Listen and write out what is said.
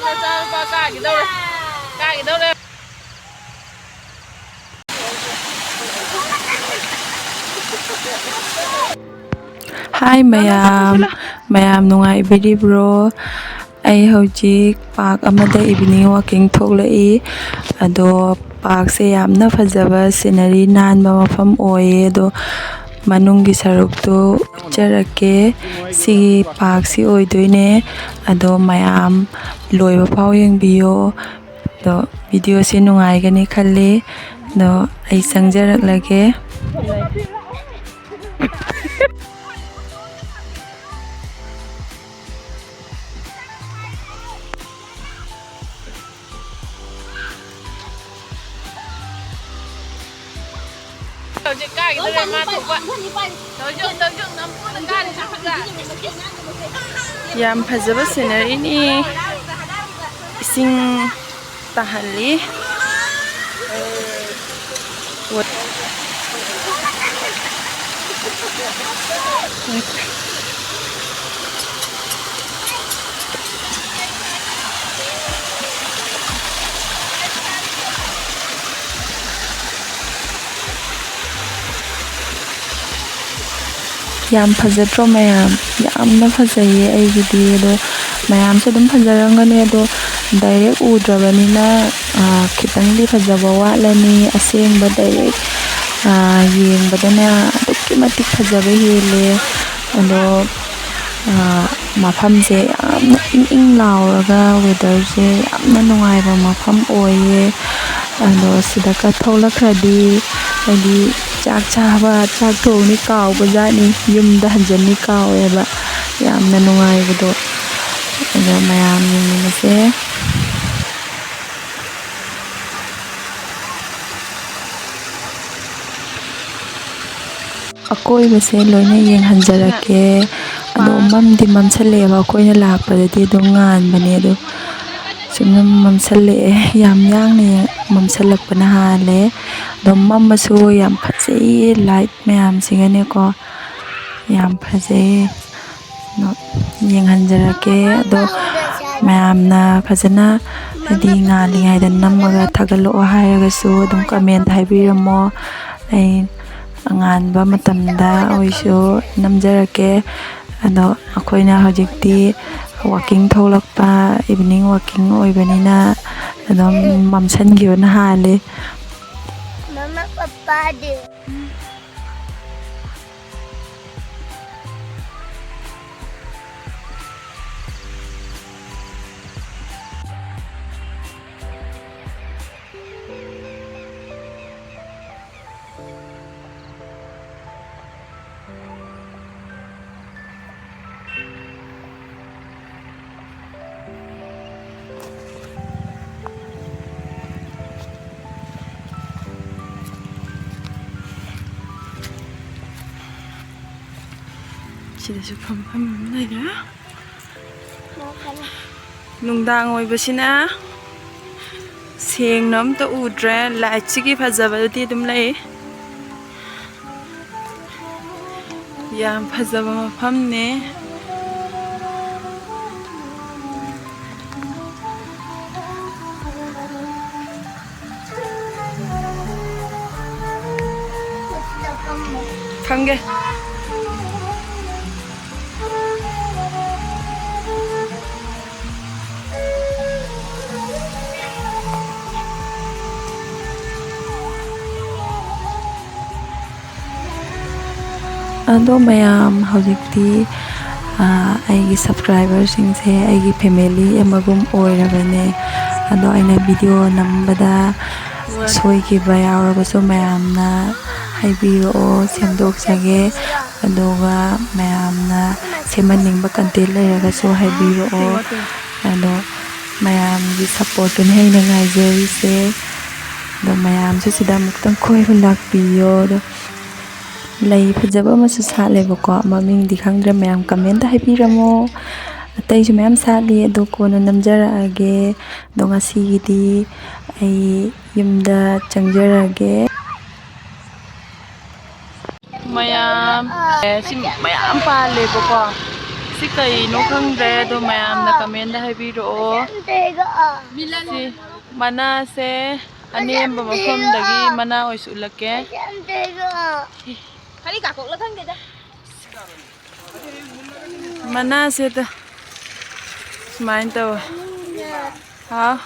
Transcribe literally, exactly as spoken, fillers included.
ꯅꯆꯥꯅꯨꯄꯥ ꯀꯥꯈꯤꯗꯧꯔꯦ꯫ ꯀꯥꯈꯤꯗꯧꯔꯦ꯫ ꯍꯥꯏ ꯃꯌꯥꯝ, ꯃꯌꯥꯝ ꯅꯨꯡꯉꯥꯏꯕꯤꯔꯤꯕ꯭ꯔꯣ? ꯑꯩ ꯍꯧꯖꯤꯛ ꯄꯥꯔꯛ ꯑꯃꯗ ꯏꯚꯤꯅꯤꯡ ꯋꯥꯛꯀꯤꯡ ꯊꯣꯛꯂꯛꯏ꯫ ꯑꯗꯣ ꯄꯥꯔꯛꯁꯦ ꯌꯥꯝꯅ ꯐꯖꯕ, ꯁꯤꯅꯔꯤ ꯅꯥꯟꯕ ꯃꯐꯝ ꯑꯣꯏꯌꯦ꯫ ꯑꯗꯣ ꯃꯅꯨꯡꯒꯤ ꯁꯔꯨꯛꯇꯨ ꯎꯠꯆꯔꯛꯀꯦ꯫ ꯁꯤꯒꯤ ꯄꯥꯔꯛꯁꯤ ꯑꯣꯏꯗꯣꯏꯅꯦ꯫ ꯑꯗꯣ ꯃꯌꯥꯝ ꯂꯣꯏꯕ ꯐꯥꯎ ꯌꯦꯡꯕꯤꯌꯣ꯫ ꯑꯗꯣ ꯚꯤꯗꯤꯑꯣꯁꯤ ꯅꯨꯡꯉꯥꯏꯒꯅꯤ ꯈꯜꯂꯤ꯫ ꯑꯗꯣ ꯑꯩ ꯆꯪꯖꯔꯛꯂꯒꯦ꯫ ꯍꯧꯖꯤꯛ ꯀꯥꯈꯤꯗꯧꯔꯦ ꯃꯥ ꯊꯣꯛꯄ꯫ ꯇꯧꯖꯨꯛ, ꯇꯧꯖꯨꯛ, ꯅꯝꯐꯨꯗ ꯀꯥꯔꯤꯁꯨ ꯐꯖ꯫ ꯌꯥꯝ ꯐꯖꯕ ꯁꯤꯅꯔꯤꯅꯤ꯫ ꯏꯁꯤꯡ ꯇꯥꯍꯜꯂꯤ꯫ ꯌꯥꯝ ꯐꯖꯗ꯭ꯔꯣ ꯃꯌꯥꯝ? ꯌꯥꯝꯅ ꯐꯖꯩꯌꯦ ꯑꯩꯒꯤꯗꯤ꯫ ꯑꯗꯣ ꯃꯌꯥꯝꯁꯨ ꯑꯗꯨꯝ ꯐꯖꯔꯝꯒꯅꯤ꯫ ꯑꯗꯣ ꯗꯥꯏꯔꯦꯛ ꯎꯗ꯭ꯔꯕꯅꯤꯅ, ꯑꯥ, ꯈꯤꯇꯪꯗꯤ ꯐꯖꯕ ꯋꯥꯠꯂꯅꯤ꯫ ꯑꯁꯦꯡꯕ ꯗꯥꯏꯔꯦꯛ, ꯑꯥ, ꯌꯦꯡꯕꯗꯅꯦ ꯑꯗꯨꯛꯀꯤ ꯃꯇꯤꯛ ꯐꯖꯕ ꯍꯦꯜꯂꯦ꯫ ꯑꯗꯣ, ꯑꯥ, ꯃꯐꯝꯁꯦ ꯌꯥꯝꯅ ꯏꯪ ꯏꯪ ꯂꯥꯎꯔꯒ ꯋꯦꯗꯔꯁꯦ ꯌꯥꯝꯅ ꯅꯨꯡꯉꯥꯏꯕ ꯃꯐꯝ ꯑꯣꯏꯌꯦ꯫ ꯑꯗꯣ ꯁꯤꯗ ꯀꯠꯊꯣꯛꯂꯛꯈ꯭ꯔꯗꯤ ꯍꯥꯏꯗꯤ ꯆꯥꯛ ꯆꯥꯕ, ꯆꯥꯛ ꯊꯣꯡꯅꯤ ꯀꯥꯎꯕꯖꯥꯠꯅꯤ, ꯌꯨꯝꯗ ꯍꯟꯖꯟꯅꯤ ꯀꯥꯎꯋꯦꯕ꯫ ꯌꯥꯝꯅ ꯅꯨꯡꯉꯥꯏꯕꯗꯣ꯫ ꯑꯗꯣ ꯃꯌꯥꯝ ꯌꯦꯡꯃꯤꯟꯅꯁꯦ꯫ ꯑꯀꯣꯏꯕꯁꯦ ꯂꯣꯏꯅ ꯌꯦꯡꯍꯟꯖꯔꯛꯀꯦ꯫ ꯑꯗꯣ ꯃꯝꯗꯤ ꯃꯝꯁꯜꯂꯛꯑꯦꯕ, ꯑꯩꯈꯣꯏꯅ ꯂꯥꯛꯄꯗꯗꯤ ꯑꯗꯨꯝ ꯉꯥꯟꯕꯅꯦ꯫ ꯑꯗꯣ ꯁꯨꯝ ꯃꯝꯁꯜꯂꯛꯑꯦ, ꯌꯥꯝ ꯌꯥꯡꯅ ꯃꯝꯁꯜꯂꯛꯄꯅ ꯍꯥꯜꯂꯦ꯫ ꯑꯗꯣ ꯃꯝꯃꯁꯨ ꯌꯥꯝ ꯐꯖꯩꯌꯦ, ꯂꯥꯏꯠ ꯃꯌꯥꯝꯁꯤꯒꯅꯦꯀꯣ꯫ ꯌꯥꯝ ꯐꯖꯩꯌꯦ꯫ ꯑꯗꯣ ꯌꯦꯡꯍꯟꯖꯔꯛꯀꯦ꯫ ꯑꯗꯣ ꯃꯌꯥꯝꯅ ꯐꯖꯅ, ꯍꯥꯏꯗꯤ, ꯉꯥꯜꯂꯤꯉꯩꯗ ꯅꯝꯃꯒ ꯊꯥꯒꯠꯂꯛꯑꯣ ꯍꯥꯏꯔꯒꯁꯨ ꯑꯗꯨꯝ comment ꯍꯥꯏꯕꯤꯔꯝꯃꯣ꯫ ꯑꯩ ꯉꯥꯟꯕ ꯃꯇꯝꯗ ꯑꯣꯏꯁꯨ ꯅꯝꯖꯔꯛꯀꯦ꯫ ꯑꯗꯣ ꯑꯩꯈꯣꯏꯅ ꯍꯧꯖꯤꯛꯇꯤ walking ꯊꯣꯛꯂꯛꯄ, evening walking ꯑꯣꯏꯕꯅꯤꯅ ꯑꯗꯨꯝ ꯃꯝꯁꯟꯈꯤꯕꯅ ꯍꯥꯜꯂꯤ꯫ ꯃꯃꯥ ꯄꯄꯥꯗꯤ꯫ ꯁꯤꯗꯁꯨ ꯐꯝꯐꯝ ꯑꯃ ꯂꯩꯔꯦ꯫ ꯅꯨꯡꯗꯥꯡ ꯑꯣꯏꯕꯁꯤꯅ ꯁꯦꯡꯅ ꯑꯝꯇ ꯎꯗ꯭ꯔꯦ꯫ Lightꯁꯤꯒꯤ ꯐꯖꯕꯗꯨꯗꯤ ꯑꯗꯨꯝ ꯂꯩ꯫ ꯌꯥꯝ ꯐꯖꯕ ꯃꯐꯝꯅꯦ꯫ ꯊꯝꯒꯦ꯫ ꯑꯗꯣ ꯃꯌꯥꯝ, ꯍꯧꯖꯤꯛꯇꯤ, ꯑ, ꯑꯩꯒꯤ subscriberꯁꯤꯡꯁꯦ ꯑꯩꯒꯤ family ꯑꯃꯒꯨꯝ ꯑꯣꯏꯔꯕꯅꯦ꯫ ꯑꯗꯣ ꯑꯩꯅ video ꯅꯝꯕꯗ ꯁꯣꯏꯈꯤꯕ ꯌꯥꯎꯔꯒꯁꯨ ꯃꯌꯥꯝꯅ ꯍꯥꯏꯕꯤꯔꯛꯑꯣ, ꯁꯦꯝꯗꯣꯛꯆꯒꯦ꯫ ꯑꯗꯨꯒ ꯃꯌꯥꯝꯅ ꯁꯦꯝꯍꯟꯅꯤꯡꯕ content ꯂꯩꯔꯒꯁꯨ ꯍꯥꯏꯕꯤꯔꯛꯑꯣ꯫ ꯑꯗꯣ ꯃꯌꯥꯝꯒꯤ supportꯇꯨꯅ ꯑꯩꯅ ꯉꯥꯏꯖꯔꯤꯁꯦ꯫ ꯑꯗꯣ ꯃꯌꯥꯝꯁꯨ ꯁꯤꯗ ꯑꯃꯨꯛꯇꯪ ꯀꯣꯏꯕ ꯂꯥꯛꯄꯤꯌꯣ꯫ ꯑꯗꯣ ꯂꯩ ꯐꯖꯕ ꯑꯃꯁꯨ ꯁꯥꯠꯂꯦꯕꯀꯣ, ꯃꯃꯤꯡꯗꯤ ꯈꯪꯗ꯭ꯔꯦ, ꯃꯌꯥꯝ commentꯇ ꯍꯥꯏꯕꯤꯔꯝꯃꯣ꯫ ꯑꯇꯩꯁꯨ ꯃꯌꯥꯝ ꯁꯥꯠꯂꯤ, ꯑꯗꯣ ꯀꯣꯟꯅ ꯅꯝꯖꯔꯛꯑꯒꯦ꯫ ꯑꯗꯣ ꯉꯁꯤꯒꯤꯗꯤ ꯑꯩ ꯌꯨꯝꯗ ꯆꯪꯖꯔꯒꯦ꯫ ꯃꯌꯥꯝ, ꯑꯦ, ꯁꯤ ꯃꯌꯥꯝ ꯄꯥꯜꯂꯦꯕꯀꯣ꯫ ꯁꯤ ꯀꯩꯅꯣ ꯈꯪꯗ꯭ꯔꯦ, ꯑꯗꯣ ꯃꯌꯥꯝꯅ ꯀꯃꯦꯟꯗ ꯍꯥꯏꯕꯤꯔꯛꯑꯣ꯫ ꯁꯤ ꯃꯅꯥꯁꯦ ꯑꯅꯦꯝꯕ ꯃꯐꯝꯗꯒꯤ ꯃꯅꯥ ꯑꯣꯏꯁꯨ ꯎꯠꯂꯛꯀꯦ꯫ ꯈꯔꯤ ꯀꯥꯀꯣꯛꯂ ꯈꯪꯗꯦꯗ꯫ ꯃꯅꯥꯁꯦ ꯁꯨꯃꯥꯏꯅ ꯇꯧꯋꯦ꯫ ꯍꯥꯎ꯫